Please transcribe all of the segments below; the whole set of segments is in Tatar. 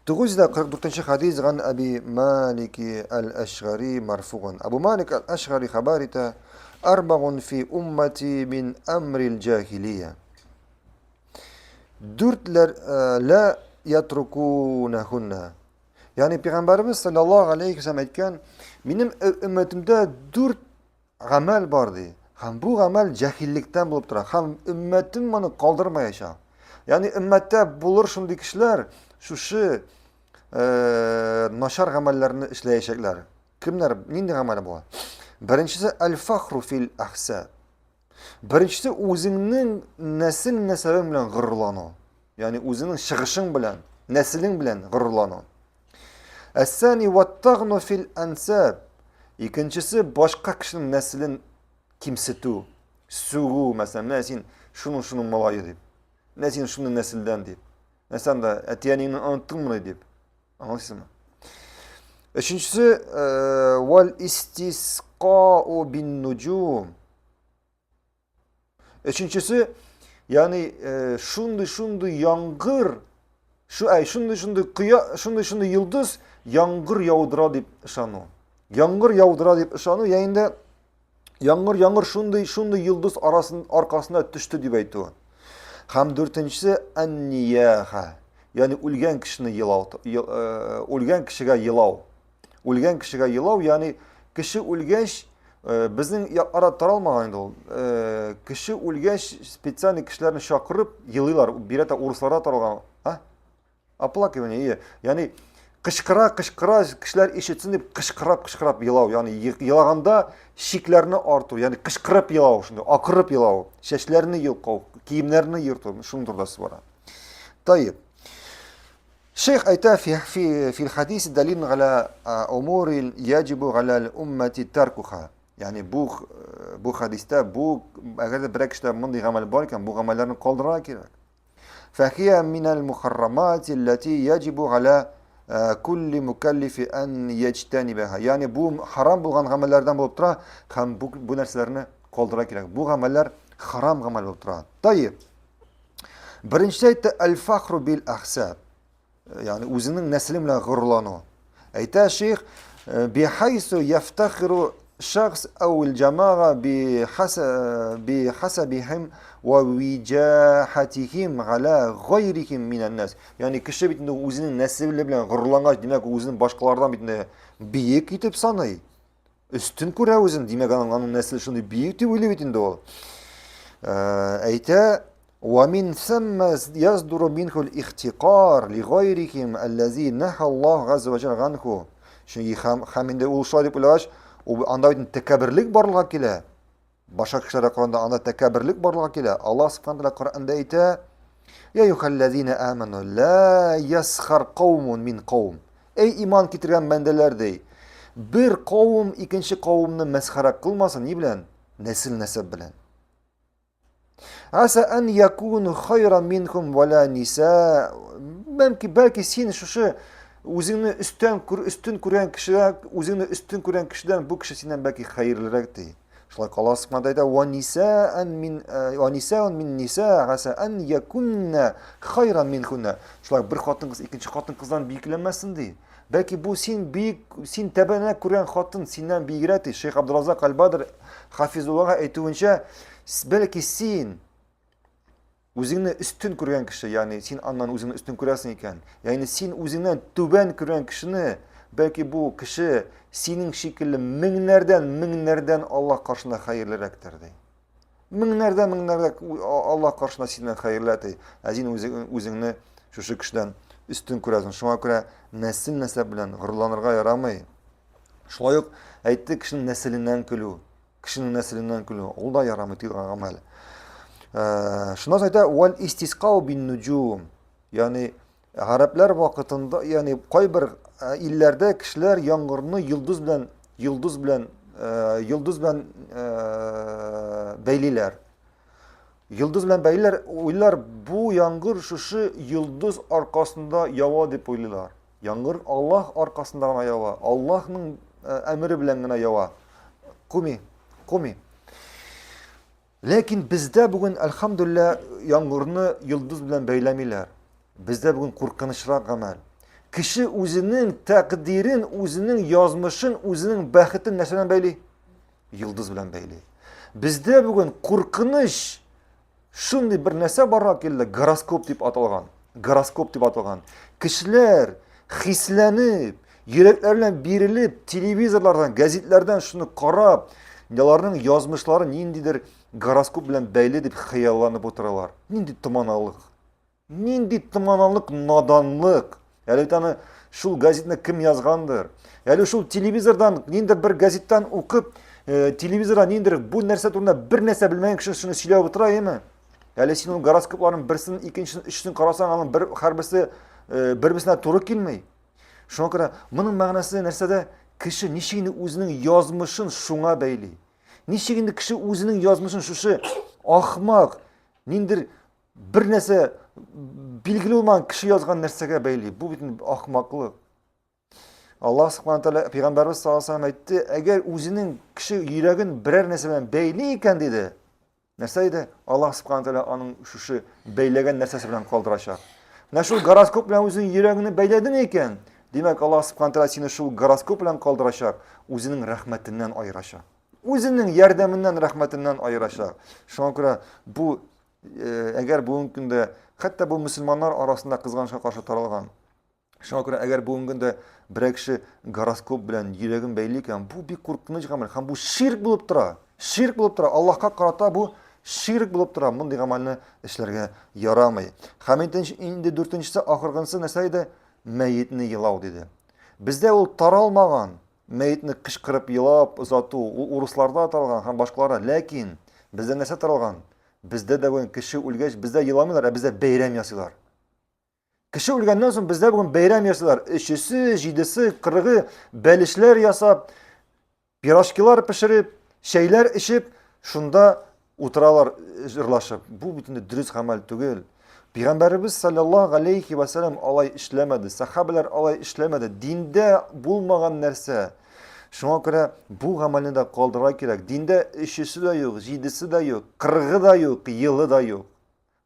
944 хадис ган Әби Малик аль-Ашгари марфуган. Абу Малик аль-Ашгари хәбәр итә: "Арбагун фи уммати мин амрил җахилия". Дүртләр э, ла ятрукунахунна. Ягъни пәйгамбәребез саллаллаһу алейхи ва саллям әйткән, минем өммәтемдә дүрт гамәл бар ди. Һәм бу гамәл җәһиллектән булып тора. Һәм өммәтем моны калдырмаячак. Ягъни өммәттә булыр шундый кешеләр, шушы э, начар гамәлләрне эшләячәкләр. Кемнәр, нинди гамәл була? Беренчесе аль-фахру фил ахсаб. Беренчесе үзеңнең нәсел нәсәбең белән горурлану. Ягъни үзеңнең чыгышың белән, нәселең белән горурлану. Әссани ваттагну фил ансаб. Икенчесе башка кешенең нәселен кимсетү, сүгү, мәсәлән, менә син шуның шуның малае дип. Менә син шуның нәселдән дип. Мәсәлән, да әти-әниеңне оныттыңмы дип. Аңлыйсызмы? Өченчесе э, вал истисқау бин нуҗум. Өченчесе, ягъни э, шундый-шундый яңгыр, шу әй шундый-шундый коя, шундый-шундый йолдыз яңгыр яудыра дип ышану. Яңгыр яудыра дип ышану, я инде яңгыр яңгыр шундый шундый йолдыз арасын аркасында төште дип әйтү. Һәм дүртенчесе ан-нияха, ягъни үлгән кешене елау, э, үлгән кешегә елау. Үлгән кешегә елау, ягъни кеше үлгәч, э, безнең якларда таралмаган инде ул. Э, кеше үлгәч, специальный кешеләрне чакырып елыйлар. Бигрәк тә урысларда таралган. А? Оплакивание, ие. Ягъни кычкыра, кычкыра, кешеләр ишетсен дип кычкырап, кычкырап елау. Ягъни елаганда чикләрне арту, ягъни кычкырып елау шундый, акырып елау, чәчләрне йолкау, киемнәрне ерту, шуның турында сүз бара. Таип. Шейх әйтә фи фи фил хадис далил гала умурил яҗибу гала уммати таркуха. Ягъни бу бу хадистә бу әгәр дә берәр кешедә мондый гамәл бар икән, бу гамәлләрне калдырырга кирәк. Фәхия минәл мухаррамати аллати яҗибу гала кулли мукаллифи ан яҗтанибаха. Ягъни бу харам булган гамәлләрдән булып тора һәм бу, бу нәрсәләрне калдыра кирәк. Бу гамәлләр харам гамәл булып тора. Тайиб. Беренче әйтте аль-фахру бил ахсаб. Ягъни үзенең нәселе белән горурлану. Әйтә шейх, бихайсу яфтахиру шахс ау җамага бихасабихим ва виҗахатихим гала гайрихим минән нас. Ягъни кеше бит инде үзенең нәселе белән горурлангач, димәк, үзен башкалардан бит инде биек итеп саный. Өстен күрә үзен, димәк, аның аның нәселе шундый бөек дип уйлый бит инде ул. Э, әйтә, Ва мин сәммә яздуру минхул ихтикар ли гайрихим аллази наха Аллаһ газза ва җәл ганху. Чөнки һәм, һәм инде ул шулай дип уйлагач, ул анда бит тәкәбберлек барлыкка килә. Башка кешеләргә караганда анда тәкәбберлек барлыкка килә. Аллаһ субхана тәгалә Коръәндә әйтә: Я юхаллазина аману ла ясхар каумун мин каум. Эй иман китергән бәндәләр ди. Бер кавым икенче кавымны мәсхәрә кылмасын ни белән? Нәсел нәсәп белән. Аса ан якуну хайран минкум вала ниса. Бәлки, бәлки син шушы үзеңне өстән күр, өстен күргән кешегә, үзеңне өстен күргән кешедән бу кеше синнән бәлки хәерлерәк ди. Шулай кала Субхана әйтә, "Ва нисаан мин э, ва нисаун мин ниса аса ан якунна хайран минкунна." Шулай бер хатын-кыз икенче хатын-кыздан биекләнмәсен ди. Бәлки бу син биек, син тәбәнәк күргән хатын синнән биегрәк ди. Шейх Абдуразак Аль-Бадр хафизуллага әйтүенчә, бәлки син Үзеңне өстен күргән кеше, ягъни син аннан үзеңне өстен күрәсең икән, ягъни син үзеңнән түбән күргән кешене, бәлки бу кеше синең шикелле меңнәрдән меңнәрдән Аллаһ каршында хәерлерәктер ди. Меңнәрдән меңнәрдә Аллаһ каршында синнән хәерле ди. Ә син үзеңне шушы кешедән өстен күрәсең. Шуңа күрә нәсел нәсәп белән горурланырга ярамый. Шулай ук әйтте кешенең нәселеннән көлү. Кешенең нәселеннән көлү, ул да ярамый тыелган гамәл. Э, шуннан соң әйтә, вәл истисқау бин нуҗум. Ягъни гарәпләр вакытында, ягъни кайбер э, илләрдә кешеләр яңгырны йолдыз белән, йолдыз белән, э, йолдыз белән бәйлиләр. Йолдыз белән бәйлиләр, уйлар бу яңгыр шушы йолдыз аркасында ява дип уйлыйлар. Яңгыр Аллаһ аркасында гына ява, Аллаһның э, әмере белән генә ява. Куми, куми. Ләкин бездә бүген, әлхәмдүлилләһ, яңгырны йолдыз белән бәйләмиләр. Бездә бүген куркынычрак гамәл. Кеше үзенең тәкъдирен, үзенең язмышын, үзенең бәхетен нәрсә белән бәйли? Йолдыз белән бәйли. Бездә бүген куркыныч шундый бер нәрсә барга килде, гороскоп дип аталган. Гороскоп дип аталган. Кешеләр хисләнеп, йөрәкләре белән бирелеп, телевизорлардан, гәзитләрдән шуны карап, аларның язмышлары ниндидер гороскоп белән бәйле дип хыялланып утыралар. Нинди томаналык. Нинди томаналык, наданлык. Әле бит аны шул газетны кем язгандыр. Әле шул телевизордан ниндидер бер газеттан укып, э, телевизордан ниндидер бу нәрсә турында бер нәрсә белмәгән кеше шуны сөйләп утыра, әйеме? Әле син ул гороскопларның берсен, икенчесен, өчесен карасаң, аның бер һәрберсе э, бер-берсенә туры килми. Шуңа күрә моның мәгънәсе нәрсәдә? Кеше ничек инде үзенең язмышын шуңа бәйли. Ничек инде кеше үзенең язмышын шушы ахмак, ниндидер бер нәрсә билгеле булмаган кеше язган нәрсәгә бәйли. Бу бит ахмаклык. Аллаһ субхана тәгалә пәйгамбәрбез саллаллаһу алейһи әйтте, әгәр үзенең кеше йөрәген берәр нәрсә белән бәйли икән диде, нәрсә диде? Аллаһ субхана тәгалә аның шушы бәйләгән нәрсәсе белән калдырачак. Менә шул гороскоп белән үзенең йөрәгеңне бәйләдең икән, димәк, Аллаһ субхана тәгалә сине шул гороскоп белән калдырачак, үзенең рәхмәтеннән аерачак. Үзенең ярдәменнән, рәхмәтеннән аерачак. Шуңа күрә бу э, әгәр бүгенге көндә хәтта бу мөселманнар арасында кызганычка каршы таралган. Шуңа күрә әгәр бүгенге көндә берәр кеше гороскоп белән йөрәген бәйли икән, бу бик куркыныч гамәл һәм бу ширк булып тора. Ширк булып тора. Аллаһка карата бу ширк булып тора. Мондый гамәлне эшләргә ярамый. Һәм инде дүртенчесе, ахыргысы нәрсә иде? Мәетне елау диде. Бездә ул таралмаган. Мәетне кычкырып елап озату, ул урысларда таралган һәм башкаларда. Ләкин бездә нәрсә таралган? Бездә дә бүген кеше үлгәч, бездә еламыйлар, ә бездә бәйрәм ясыйлар. Кеше үлгәннән соң бездә бүген бәйрәм ясыйлар. Өчесе, җидесе, кырыгы бәлешләр ясап, пирожкилар пешереп, чәйләр эчеп, шунда Утыралар җырлашып. Бу бит инде дөрес гамәл түгел. Пәйгамбәребез саллаллаһу алейхи ва саллям алай эшләмәде, сахабалар алай эшләмәде. Диндә булмаган нәрсә. Шуңа күрә бу гамәлне дә калдырырга кирәк. Диндә өчесе дә юк, җидесе дә юк, кырыгы да юк, елы да юк.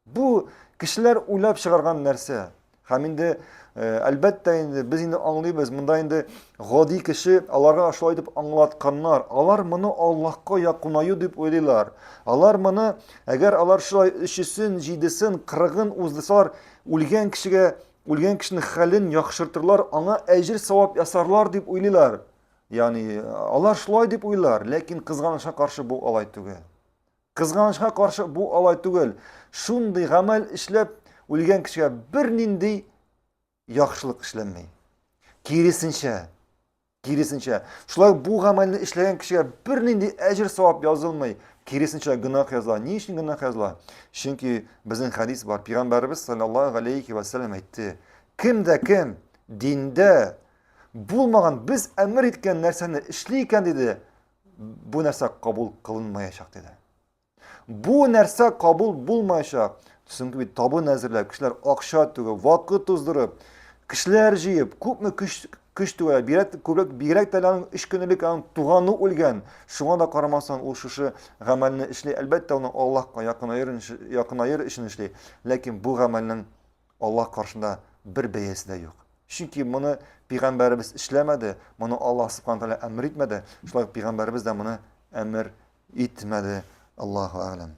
Бу кешеләр уйлап чыгарган нәрсә. Һәм инде э, әлбәттә инде без инде аңлыйбыз, монда инде гади кеше аларга шулай итеп аңлатканнар. Алар моны Аллаһка якынаю дип уйлыйлар. Алар моны, әгәр алар шулай өчесен, җидесен, кырыгын уздырсалар, үлгән кешегә, үлгән кешенең хәлен яхшыртырлар, аңа әҗер савап ясарлар дип уйлыйлар. Ягъни алар шулай дип уйлар, ләкин кызганычка каршы бу алай түгел. Кызганычка каршы, бу алай түгел. Шундый гамәл эшләп, үлгән кешегә бернинди яхшылык эшләнми. Киресенчә, киресенчә. Шулай бу гамәлне эшләгән кешегә бернинди әҗер савап язылмый. Киресенчә гөнаһ языла. Ни өчен гөнаһ языла? Чөнки безнең хәдис бар. Пәйгамбәребез саллаллаһу алейхи ва саллям әйтте: Кем дә кем диндә булмаган без әмер иткән нәрсәне эшли икән диде, бу нәрсә кабул кылынмаячак диде. Бу нәрсә кабул булмаячак. Чөнки бит табын әзерләп, кешеләр акча түгеп, вакыт уздырып, кешеләр җыеп, күпме көч көч түгә, бигрәк күбрәк бигрәк тә аның өч көн элек аның туганы үлгән. Шуңа да карамастан ул шушы гамәлне эшли. Әлбәттә, аны Аллаһка якынаер якынаер өчен эшли. Ләкин бу гамәлнең Аллаһ каршында бер бәясе дә юк. Чөнки моны пәйгамбәребез эшләмәде, моны Аллаһ субхана тәгалә әмер итмәде. Шулай ук пәйгамбәребез дә моны әмер итмәде. Аллаһу әгъләм.